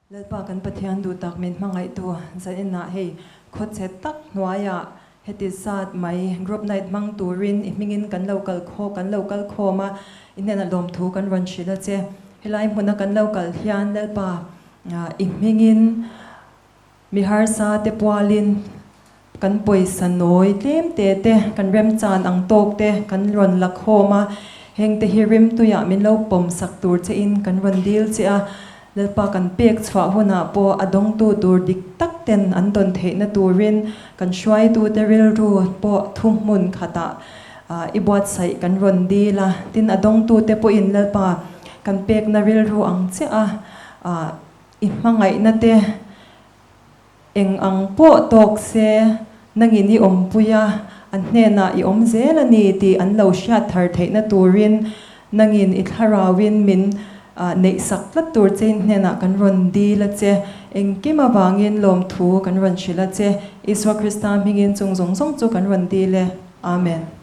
Lalpa kan Pathian duh tak min hmangaihtu zaninah hei khawchhe tak hnuaiah heti zat mai group night hmang turin i hmingin kan lo kal khaw kan lo kal khawm a, i hnenah lawmthu kan rawn hrilh a che. Helai hmuna kan lo kal hian Lalpa i hmingin Mi harsa te pualin kan pawisa nawi tlem te te, kan remchan ang tawk te kan rawn la khawm a, heng te hi rimtuiah min lo pawm sak tur che in kan rawn dil che a, Lalpa kan pek chhuah hunah pawh a dawngtu tur dik tak ten an dawn theihna turin kan hruaitu te rilru pawh thuhmun khatah i buatsaih kan rawn dil a, tin a dawngtu te pawhin Lalpa kan pekna rilru ang chiah a I hmangaihna te eng ang pawh tawk se, nangin i awmpui a, an hnenah i awm zel a ni tih an lo hriat thar theihna turin nangin i thlarauin min neihsak tlat tur chein hnenah kan rawn dil a che. Engkim avangin lawmthu kan rawn hrilh a che. Isua Krista hmingin chung zawng zawng chu kan rawn dil e. Amen.